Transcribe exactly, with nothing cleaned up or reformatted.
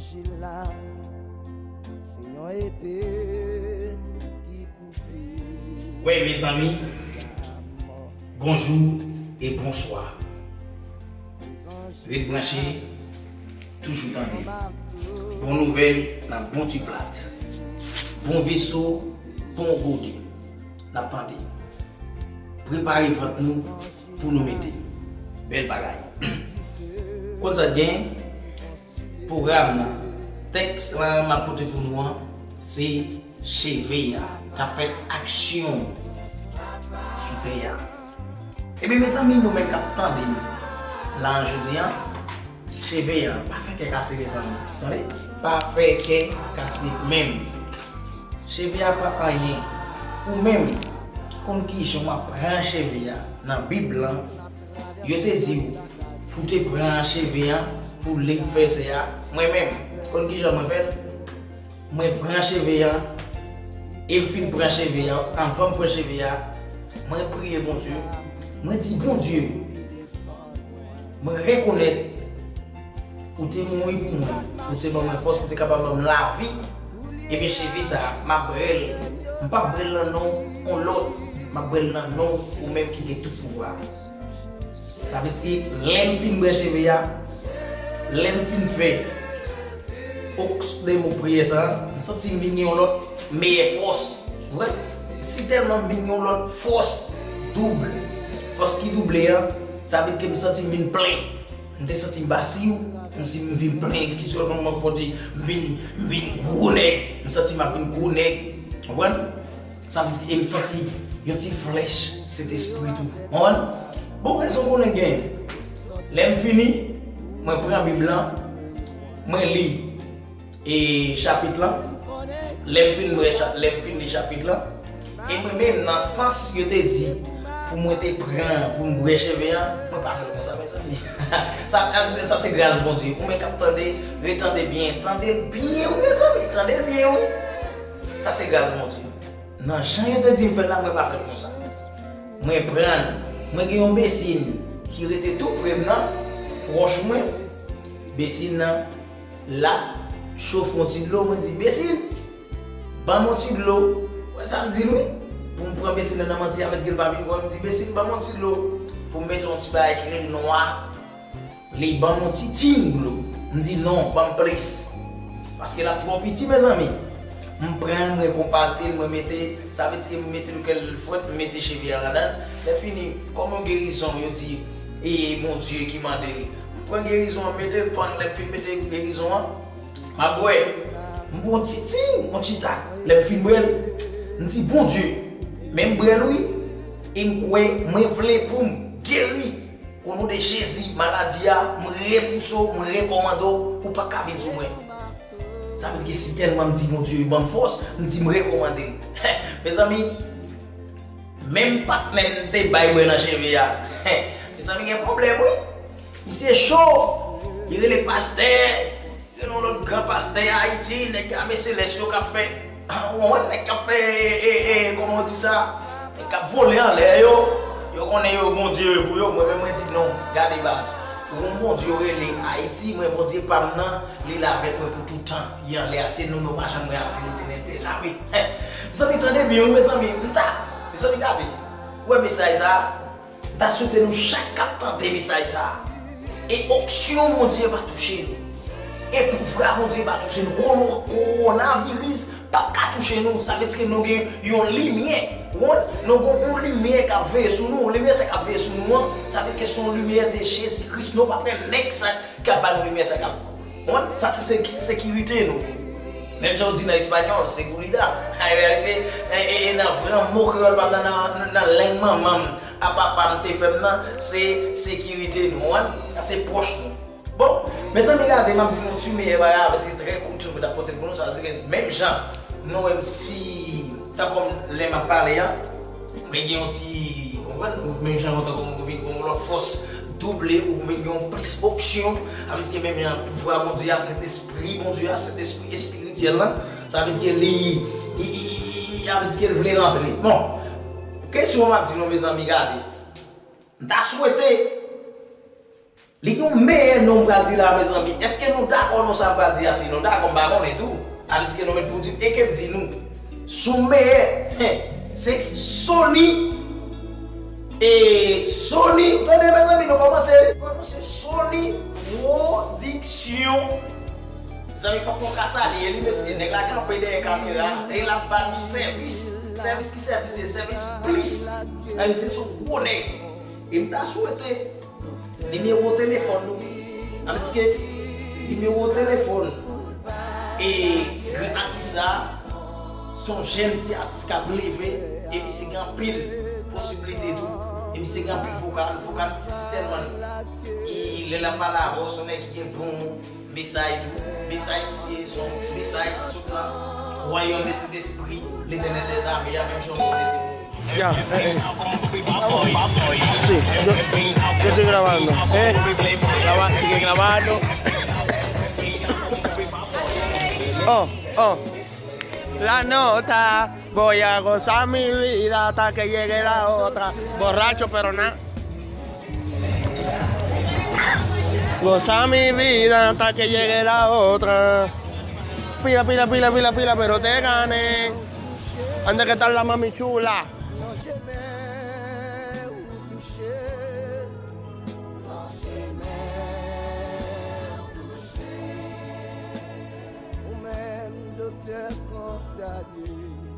Jil la, se yon epe ki koupe. Wi, mezanmi, bonjou e bonswa. Ret branche, toujou tande. Bon nouvèl nan bon ti plat. Bon veso, bon gode. N ap tande. Prepare vant nou pou nou mete. Bèl bagay. Konn sa k gen? Pwogram nan. Tèks lan m ap pote pou nou an, se cheve a k ap fè aksyon sou tè a. Ebyen, mezanmi, nou menm k ap tande m la jodi a, cheve a, pa fè kè kase, mezanmi. Tande? Pa fè kè kase menm. Cheve a pa anyen. Ou menm ki konn kijan w ap pran cheve a nan Bib lan, yo te di w pou w te pran cheve a pou w lig fè sè a. Mwen menm, konn kijan mwen fè l? Mwen pran cheve a, e m fin pran cheve a, anvan m pran cheve a, mwen priye Bondye. Mwen di, Bondye, mwen rekonèt ou te mouri pou mwen, ou te ban mwen fòs, ou te kapab ban m lavi. Ebyen, cheve sa a, m ap brè l. M p ap brè l nan non yon lòt. M ap brè l nan non ou menm ki gen tout pouvwa. Sa vle di, lè m fin brè cheve a, lè m fin fè oks de mo priyè sa a, m santi m vin gen yon lòt meyè fòs. Vre, si tèlman m vin gen yon lòt fòs double. Fòs ki double a, sa vle di ke m santi m vin plen. M te santi m pa si, m si m vin plen, ki sèlman mwen pwodui, m vin, m vin gwo nèg. M santi m ap vin gwo nèg. Konprann? Sa vle di, e m santi yon ti flèch Sentespri tou. Konprann? Bon, rezon konnen gen. Lè m fini, mwen pran Bib lan, mwen li e chapit lan. Lè m fin brè cha-, lè m fin li chapit lan, e mwen menm nan sans yo te di pou mwen te pran, pou m brè cheve a, mwen pa fè l konsa, mezanmi. Sa, sa se gras Bondye. Ou menm k ap tande, retande byen. Tande l byen, wi, mezanmi. Tande l byen, wi. Sa se gras Bondye. Nan jan yo te di m fè l la, mwen pa fè l konsa. Mwen pran l. Mwen gen yon besin ki rete tou pre m nan, pwòch mwen. Besin nan, l ap chofe yon ti dlo, mwen di, Besin, ban m yon ti dlo. Ou wè sa m di l, wi. Pou m pran Besin nan nan manti, avèk di l pa vin wè m, di, Besin, ban m yon ti dlo. Pou m mete yon ti bagay ki rele nwa. Li ban m yon ti ting dlo. M di, Non, ban m plis. Paske l ap twò piti, mezanmi. M pran l, mwen konpakte l, mwen mete, sa vle di ke m mete l kè l frèt, m mete cheve a ladan l. Lè fini, kòm yon gerizon, yo di, e Bondye ki mande l. M pran gerizon an, m mete l, pandan lè m fin mete gerizon an, m ap bwè. M pran yon ti ting, yon ti tak. Lè m fin bwè l, m di, Bondye, men m bwè l, wi. E m kwè, mwen vle pou m geri. O non de Jezi, maladi a, m repouse w, m rekòmande w, ou pa ka vin sou mwen. Sa vle di ke si tèlman m di Bondye ban m fòs, m di m rekòmande l. Mezanmi, menm patnè m te bay bwè nan cheve a. Mezanmi, gen pwoblèm, wi. Misye cho. Li rele pastè. Gen yon lòt gran pastè Ayiti, nèg ame selès yo k ap fè, ou konprann, nèg k ap fè, e, e, e, kòman yo di sa? Nèg k ap vole anlè yo. Yo konnen yo Bondye pou yo. Mwen menm, mwen di, Non, gade baz. Pou yon Bondye yo rele Ayiti, mwen Bondye pa m nan, li la avèk mwen pou tout tan. Li anlè a, se nou, nou pa janm wè a, se Letènèl dèzame. Mezanmi, tande byen, wi, mezanmi. M ta, mezanmi, gade. Ou wè mesaj sa a? M ta swete nou chak k ap tande mesaj sa a, e onksyon Bondye va touche nou. E pouvwa Bondye va touche nou. Kono-, kowonaviris p ap ka touche nou. Sa vle di ke nou gen yon limyè. Ou konprann? Nou gen yon limyè k ap veye sou nou. Limyè sa k ap veye sou nou an, sa vle di ke se yon limyè de Jezi Kris. Nou p ap wè nèg sa k ap ba nou limyè sa k ap, ou konprann? Sa se seki-, sekirite nou. Menm jan yo di nan espanyòl, seguridad. An reyalite, e, e, e nan vrè mo kreyòl pa m nan, nan, nan lang manman m, a papa m te fè m nan, se sekirite nou, wi. Sa se pwòch nou. Bon, mezanmi, gade, m ap di nou ti meyè bagay, avèk ti trè kout mwen t ap pote pou nou, sa vle di ke menm jan nou wè m si, tan kòm lè m ap pale a, mwen gen yon ti, ou konprann, menm jan lontan kòm mwen vin gen yon lòt fòs double, ou vin gen yon plis onksyon, sa vle di ke menm jan pouvwa Bondye a, Sentespri Bondye a, Sentespri espirityèl la, sa vle di ke li, li, li, li, li, sa vle di ke l vle rantre. Bon, kesyon m ap di nou, mezanmi, gade. M ta swete Li gen yon meyè non m pral di la, mezanmi. Èske nou dakò non sa m pral di a? Si nou dakò, m pa konnen tou. Sa vle di ke nou met pou di, e ke m di nou. Sou meyè, se Sony. E Sony, ou tande, mezanmi, nou kòmanse, nou kòmanse Sony Production. Mezanmi, fòk nou ka salye li, mesye. Nèg la kanpe dèyè kamera, e l ap ba nou sèvis. Sèvis ki sèvis, se sèvis plis. Mezanmi, se yon gwo nèg. E m ta swete nimewo telefòn nou. Sa vle di ke nimewo telefòn e gran atis sa, se yon jèn ti atis k ap leve, e misye gen anpil posiblite tou. E misye gen anpil vokal, vokal misye si tèlman, e lè l ap pale avè w, se yon nèg ki gen bon mesaj tou. Mesaj misye se yon mesaj ki sot nan wayòm de Sentespri, Letènèl dèzame a, menm jan w te di. Ya, eh, eh. Sí, yo, yo estoy grabando, ¿eh? Graba, sigue grabando. Oh, oh. La nota, voy a gozar mi vida hasta que llegue la otra. Borracho, pero nada. Goza mi vida hasta que llegue la otra. Pila, pila, pila, pila, pila, pero te gané. Anda que tal la mami chula. Ou menm, doktè Kondane.